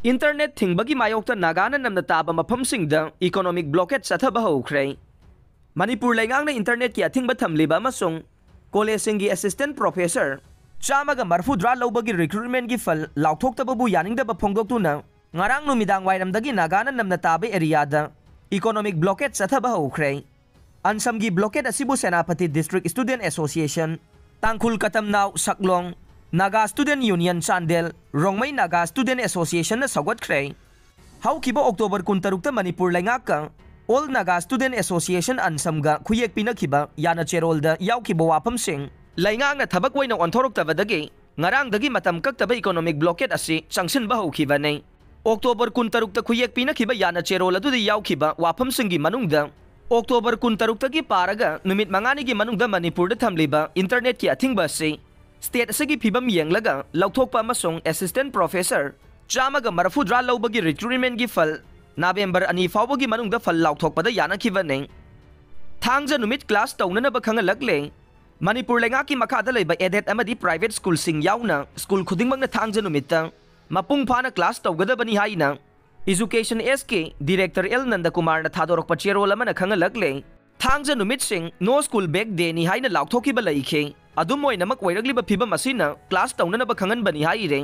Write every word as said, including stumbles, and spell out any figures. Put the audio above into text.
Internet ꯊꯤꯡꯕꯒꯤ ꯃꯥꯌꯣꯛꯇ ꯅꯥꯒꯥꯅ ꯅꯝꯅ ꯇꯥꯕ ꯃꯐꯝꯁꯤꯡꯗ economic blockade ꯆꯠꯊꯕ ꯍꯧꯈ꯭ꯔꯦ꯫ ꯃꯅꯤꯄꯨꯔ ꯂꯩꯉꯥꯛꯅ internetꯀꯤ ꯑꯊꯤꯡꯕ ꯊꯝꯂꯤꯕ ꯑꯃꯁꯨꯡ collegeꯁꯤꯡꯒꯤ assistant professor ꯆꯥꯝꯃꯒ ꯃꯔꯐꯨꯇꯔꯥ ꯂꯧꯕꯒꯤ recruitmentꯀꯤ ꯐꯜ ꯂꯥꯎꯊꯣꯛꯇꯕꯕꯨ ꯌꯥꯅꯤꯡꯗꯕ ꯐꯣꯡꯗꯣꯛꯇꯨꯅ ꯉꯔꯥꯡ ꯅꯨꯃꯤꯗꯥꯡ ꯋꯥꯏꯔꯝꯗꯒꯤ ꯅꯥꯒꯥꯅ ꯅꯝꯅ ꯇꯥꯕ areaꯗ economic blockade ꯆꯠꯊꯕ ꯍꯧꯈ꯭ꯔꯦ꯫ ꯑꯟꯁꯝꯒꯤ blockade ꯑꯁꯤꯕꯨ ꯁꯦꯅꯥꯄꯇꯤ District Student Association, ꯇꯥꯡꯈꯨꯜ ꯀꯇꯝꯅꯥꯎ ꯁꯛꯂꯣꯡ, Naga Student Union Chandel, Rongmei Naga Student Associationꯅ ꯁꯧꯒꯠꯈ꯭ꯔꯦ꯫ ꯍꯧꯈꯤꯕ October ꯀꯨꯟꯇꯔꯨꯛꯇ Manipur ꯂꯩꯉꯥꯛꯀ All Naga Student Association ꯑꯟꯁꯝꯒ ꯈꯨꯌꯦꯛ ꯄꯤꯅꯈꯤꯕ ꯌꯥꯅꯆꯦꯔꯣꯜꯗ ꯌꯥꯎꯈꯤꯕ ꯋꯥꯐꯝꯁꯤꯡ ꯂꯩꯉꯥꯛꯅ ꯊꯕꯛ ꯑꯣꯏꯅ ꯑꯣꯟꯊꯣꯔꯛꯇꯕꯗꯒꯤ ꯉꯔꯥꯡꯗꯒꯤ ꯃꯇꯝ ꯀꯛꯇꯕ economic blockade ꯑꯁꯤ ꯆꯪꯁꯤꯟꯕ ꯍꯧꯈꯤꯕꯅꯤ꯫ October ꯀꯨꯟꯇꯔꯨꯛꯇ ꯈꯨꯌꯦꯛ ꯄꯤꯅꯈꯤꯕ ꯌꯥꯅꯆꯦꯔꯣꯜ ꯑꯗꯨꯗ ꯌꯥꯎꯈꯤꯕ ꯋꯥꯐꯝꯁꯤꯡꯒꯤ ꯃꯅꯨꯡꯗ October ꯀꯨꯟꯇꯔꯨꯛꯇꯒꯤ ꯄꯥꯔꯒ ꯅꯨꯃꯤꯠ ꯃꯉꯥꯅꯤꯒꯤ ꯃꯅꯨꯡꯗ ꯃꯅꯤꯄꯨꯔꯗ ꯊꯝꯂꯤꯕ internetꯀꯤ ꯑꯊꯤꯡꯕ ꯑꯁꯤ state ꯑꯁꯤꯒꯤ ꯐꯤꯕꯝ ꯌꯦꯡꯂꯒ ꯂꯧꯊꯣꯛꯄ ꯑꯃꯁꯨꯡ assistant professor ꯆꯥꯝꯃꯒ ꯃꯔꯐꯨꯇꯔꯥ ꯂꯧꯕꯒꯤ recruitmentꯀꯤ ꯐꯜ November ꯑꯅꯤ ꯐꯥꯎꯕꯒꯤ ꯃꯅꯨꯡꯗ ꯐꯜ ꯂꯥꯎꯊꯣꯛꯄꯗ ꯌꯥꯅꯈꯤꯕꯅꯤ꯫ ꯊꯥꯡꯖ ꯅꯨꯃꯤꯠ class ꯇꯧꯅꯅꯕ ꯈꯪꯍꯜꯂꯛꯂꯦ꯫ ꯃꯅꯤꯄꯨꯔ ꯂꯩꯉꯥꯛꯀꯤ ꯃꯈꯥꯗ ꯂꯩꯕ aided ꯑꯃꯗꯤ private schoolꯁꯤꯡ ꯌꯥꯎꯅ school ꯈꯨꯗꯤꯡꯃꯛꯅ ꯊꯥꯡꯖ ꯅꯨꯃꯤꯠꯇ ꯃꯄꯨꯡ ꯐꯥꯅ class ꯇꯧꯒꯗꯕꯅꯤ ꯍꯥꯏꯅ Education Sꯀꯤ Director ꯑꯦꯜ ꯅꯟꯗꯀꯨꯃꯥꯔꯅ ꯊꯥꯗꯣꯔꯛꯄ ꯆꯦꯔꯣꯜ ꯑꯃꯅ ꯈꯪꯍꯜꯂꯛꯂꯦ꯫ ꯊꯥꯡꯖ ꯅꯨꯃꯤꯠꯁꯤꯡ No School Back Dayꯅꯤ ꯍꯥꯏꯅ ꯂꯥꯎꯊꯣꯛꯈꯤꯕ ꯂꯩꯈꯤ꯫ ꯑꯗꯨꯝ ꯑꯣꯏꯅꯃꯛ, ꯑꯣꯏꯔꯛꯂꯤꯕ ꯐꯤꯕꯝ ꯑꯁꯤꯅ class ꯇꯧꯅꯅꯕ ꯈꯪꯍꯟꯕꯅꯤ ꯍꯥꯏꯔꯦ꯫